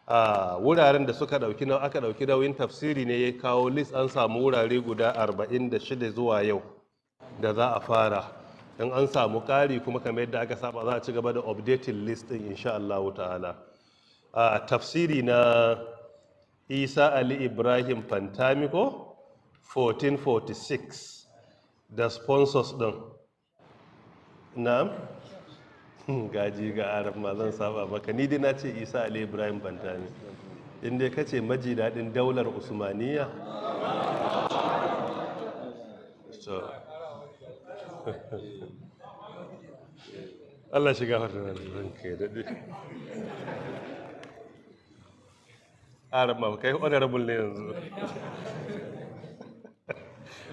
A wuraren da suka dauki nau aka dauki nauyin tafsiri ne ya kawo list, an samu wurare guda 46 zuwa yau da za a fara. In an samu ƙari kuma, kamar yadda aka saba, za a ci gaba da updating list din, insha Allah ta'ala. A tafsiri na Isa Ali Ibrahim Pantami ko 1446 da sponsors din. Na'am, gaji ga Arab ma zan saba maka. Ni dai na ce Isa Ali Ibrahim Pantami, inda ka ce maji daɗin daular Usmaniya. So Allah shiga fata na ranka ya daɗe. Arab ma kai honorable ne yanzu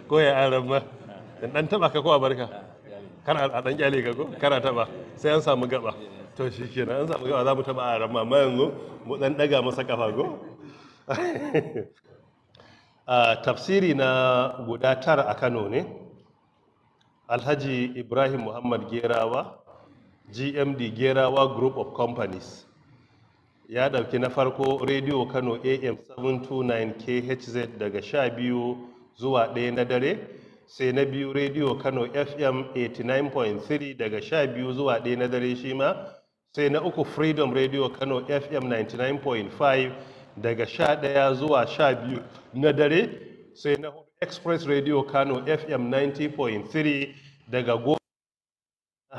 ko ya Arab ma dan dan taba ka ko a barka? Kar a dan kyale ka ko kar a taba, sai an samu gaba. To shikenan, an samu gaba za mu taba Arab ma, amma yanzu mu dan daga masa kafa ko. A tafsiri na guda 9 a Kano ne, Alhaji Ibrahim Muhammad Gerawa, GMD Gerawa Group of Companies, ya ɗauki na farko Radio Kano AM 729 KHZ daga 12 zuwa 1 na dare. Sai na biyu, Radio Kano FM 89.3 daga 12 zuwa 1 na dare shi ma. Sai na uku, Freedom Radio Kano FM 99.5 daga 11 zuwa 12 na dare. Sai na hudu, Express Radio Kano FM 90.3 daga 10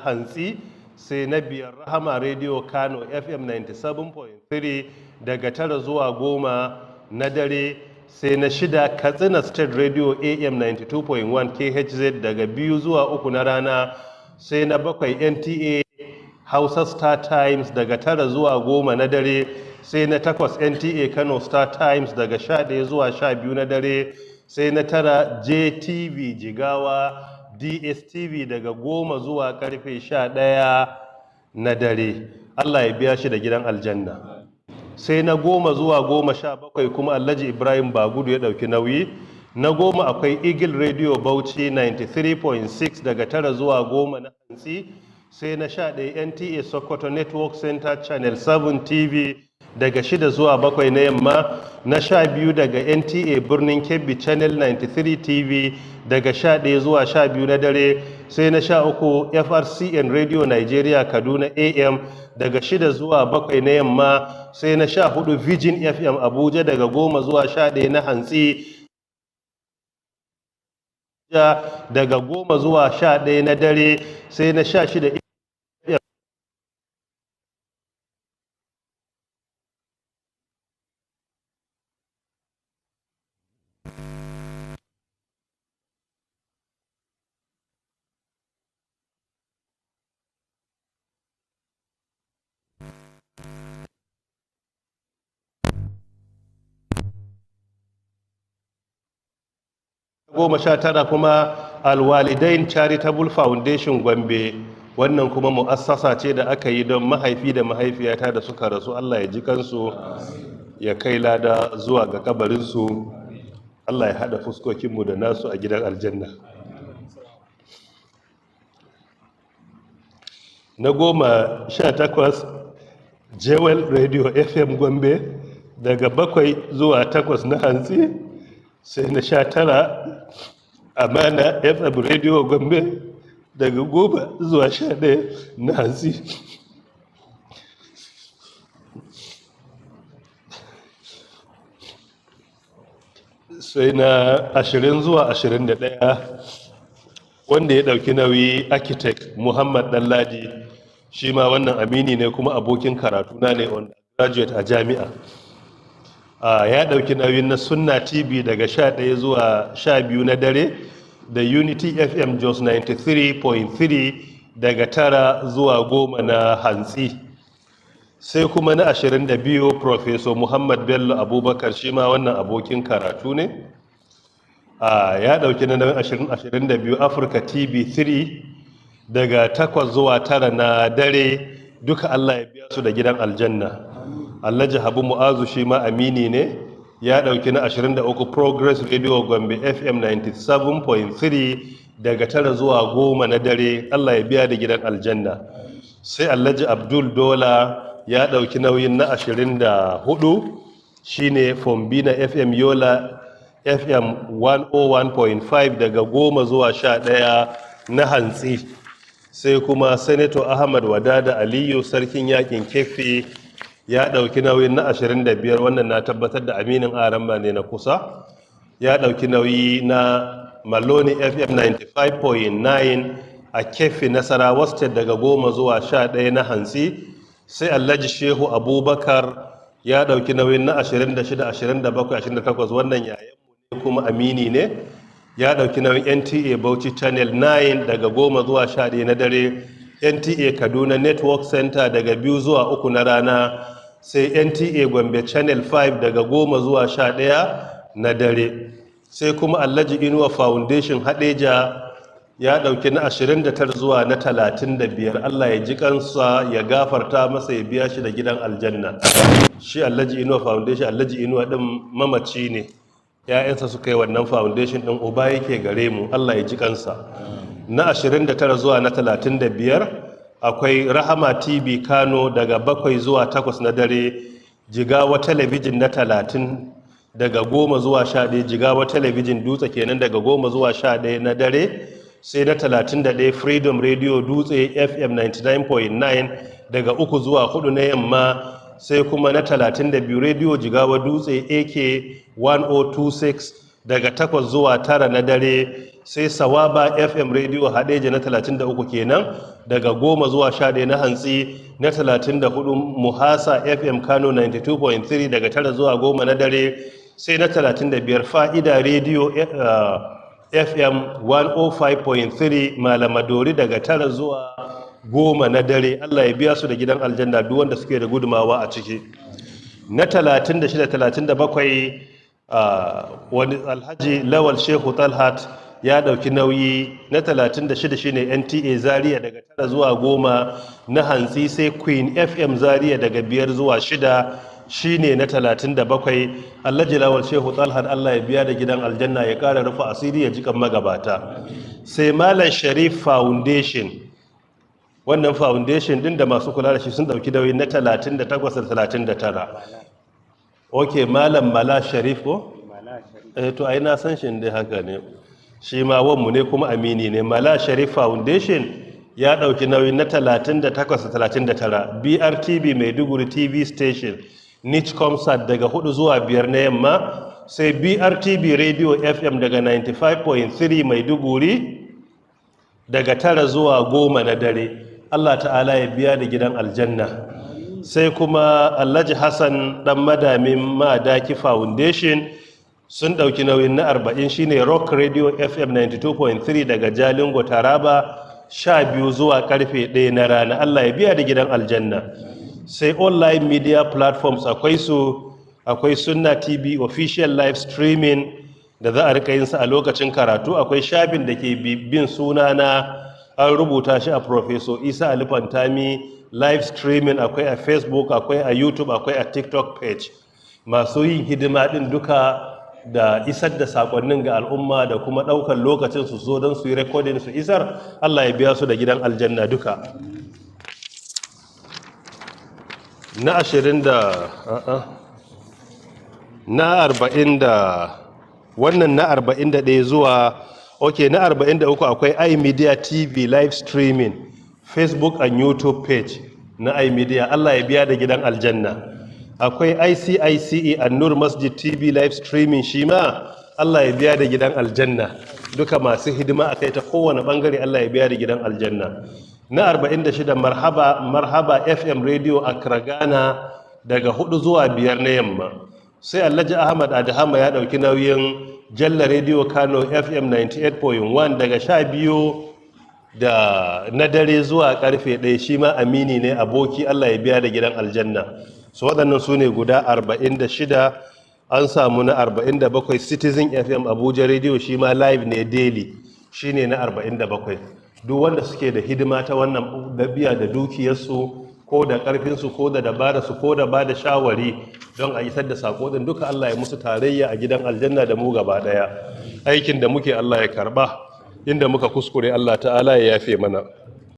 hantsi. Sai na biyar, Rahama Radio Kano FM 97.3 daga 9 zuwa 10 na dare. Sai na shida, Katsina State Radio AM 92.1 KHZ daga 2 zuwa 3 na rana. Sai na bakwai, NTA Hausa Star Times daga 9 zuwa 10 na dare. Sai na takwas, NTA Kano Star Times daga 11 zuwa 12 na dare. Sai na tara, JTV Jigawa DSTV daga 10 zuwa karfe 11 na dare. Allah ya biya shi da gidan aljanna. Sai na 10 zuwa 17 kuma, Alhaji Ibrahim Bagudu ya ɗauki nauyi. Na 10 akwai Eagle Radio Bauchi 93.6 daga 9 zuwa 10 na hantsi. Sai na 11, NTA Sokoto Network Center Channel 7 TV daga 6 zuwa 7 na yamma. Na 12 daga NTA Birnin Kebbi Channel 93 TV daga 11 zuwa 12 na dare. Sai na 13, FRCN Radio Nigeria Kaduna AM daga 6 zuwa 7 na yamma. Sai na 14, Virgin FM Abuja daga 10 zuwa 11 na hantsi, daga 10 zuwa 11 na dare. Sai na 16, 19 kuma, Alwalidain Charitable Foundation Gombe. Wannan kuma mu'assasa ce da aka yi don mahaifi da mahaifiyata da suka rasu. Allah ya ji kansu, ya kai lada zuwa ga kabarinsu. Allah ya haɗa fuskokinmu da nasu a gidan aljanna. Na 18, Jewel Radio FM Gombe daga 7 zuwa 8 na hantsi. Sai na 19, Amana FM Radio Gombe daga 10 zuwa 11 na hantsi. Sai na 20 zuwa 21, wanda ya ɗauki nauyi Architect Muhammad Ɗanladi. Shi ma wannan amini ne kuma abokin karatuna ne on graduate a jami'a. Ya ɗauki nauyin na Sunna TV daga 11 zuwa 12 na dare, da Unity FM Jos 93.3 daga 9 zuwa 10 na hantsi. Sai kuma na 22, Professor Muhammad Bello Abubakar. Shi ma wannan abokin karatu ne. Ya ɗauki na nauyin 2022, Africa TV 3 daga 8 zuwa 9 na dare. Duka Allah ya biya su da gidan aljanna. Alhaji Habu Mu'azu, shi ma amini ne, ya ɗauki na 23, Progress Radio Gombe FM 97.3 daga 9 zuwa 10 na dare. Allah ya biya da gidan aljanna. Sai Alhaji Abdul Dola ya ɗauki nauyin na 24, shine Fombina FM Yola, FM 101.5, daga 10 zuwa 11 na hantsi. Sai kuma Senator Ahmad Wadada Aliyu, Sarkin Yakin Keffi, ya ɗauki nauyin na 25. Wannan na tabbatar da aminin aramma ne na kusa. Ya ɗauki nauyi na Maloni FM 95.9 a Keffi, Nasarawa State, daga 10 zuwa 11 na hantsi. Sai Alhaji Shehu Abubakar ya ɗauki nauyin na 26, 27, 28. Wannan yayanmu ne kuma amini ne. Ya ɗauki nauyin NTA Bauchi Channel 9 daga 10 zuwa 11 na dare, NTA Kaduna Network Center daga 2 zuwa 3 na rana, sai NTA Gombe Channel 5 daga 10 zuwa 11 na dare. Sai kuma Alhaji Inuwa Foundation Hadeja ya ɗauki na 29 zuwa na 35. Allah ya ji kansa, ya gafarta masa, ya biya shi da gidan aljanna. Shi Alhaji Inuwa Foundation, Alhaji Inuwa ɗin mamaci ne, ‘ya'yansa suka yi wannan foundation ɗin, uba yake gare mu. Allah ya ji kansa. Na 29 zuwa na 35 akwai Rahama TV Kano daga 7 zuwa 8 na dare, Jigawa Talabijin na 30 daga 10 zuwa 11, Jigawa Talabijin Dutse kenan, daga 10 zuwa 11 na dare. Sai na 31, Freedom Radio Dutse, FM 99.9, daga 3 zuwa 4 na yamma. Sai kuma na 32, Radio Jigawa Dutse, AK 1026, daga 8 zuwa 9 na dare. Sai Sawaba FM Radio Hadeja na 33 kenan, daga 10 zuwa 11 na hantsi. Na 34, Muhasa FM Kano 92.3, daga 9 zuwa 10 na dare. Sai na 35, Fa'ida Radio FM 105.3 Malamadori, daga 9 zuwa 10 na dare. Allah ya biya su da gidan aljanna, duk wanda suke da gudumawa a ciki. Na 36, 37, wani Alhaji Lawal Shehu Talhat ya dauki nauyi na 36, shine NTA Zaria, daga 9 zuwa 10 na hantsi. Sai Queen FM Zaria daga 5 zuwa 6, shine na 37. Alhaji Lawal Shehu Talhat, Allah ya biya da gidan aljanna, ya kara rufa asiri, ya jikan magabata. Sai Malam Sharif Foundation, wannan foundation din da masu kula da shi sun dauki nauyi na 38 da 39. Ok, Malam Mala Sharif ko? Eh, to ai na san shi dai, haka ne, shi ma wanmu ne kuma amini ne. Mala Sharif Foundation ya dauki nauyi na 38 da 39. BRTB Maiduguri TV station Nichcomsat, daga 4 zuwa 5 na yamma. Sai BRTB Radio FM daga 95.3 Maiduguri, daga 9 zuwa 10 na dare. Allah ta'ala ya biya da gidan aljanna. Sai kuma Alhaji Hassan Dan Madamin Madaki Foundation sun ɗauki nauyin na 40, shine Rock Radio FM 92.3 daga Jalingo, Taraba, 12 zuwa karfe 1 na rana. Allah ya biya da gidan aljanna. Sai online media platforms, akwai su, akwai Sunna TV official live streaming da za a rika yin sa a lokacin karatu. Akwai shafin da ke bin suna na, an rubuta shi a Professor Isa Ali Pantami live streaming. Akwai a Facebook, akwai a YouTube, akwai a TikTok page. Masu yin hidima din duka da isar da sakonnin ga al'umma da kuma ɗaukar lokacin su zo don su yi recording su isar, Allah ya biya su da gidan aljanna duka. Na 20 da a'a, na 40 da wannan, na 41 zuwa, ok, na 43, akwai iMedia TV live streaming, Facebook and YouTube page na iMedia. Allah ya biya da gidan aljanna. Akwai ICICE and Nur Masjid TV live streaming, shi ma Allah ya biya da gidan aljanna. Duka masu hidima a kai ta kowane bangare, Allah ya biya da gidan aljanna. Na 46, Marhaba, Marhaba FM Radio Accra, Ghana, daga 4 zuwa 5 na yamma. Sai Alhaji Ahmad Adahama ya dauki nauyin Jalla Radio Kano FM 98.1, daga 12 da na dare zuwa karfe 1. Shi ma amini ne, aboki, Allah ya biya da gidan aljanna. So waɗannan su ne guda 46. An samu na 47, Citizen FM Abuja Radio, shi ma live ne daily, shi ne na 47. Duk wanda suke da hidima ta wannan dabi'a, da dukiyarsu ko da ƙarfinsu ko da dabararsu ko da ba da shawari don a isar da sako din duka, Allah ya musu tarayya a gidan aljanna da mu gaba ɗaya. Aikin da muke, Allah ya karba. Inda muka kuskure, Allah ta'ala ya yafe mana.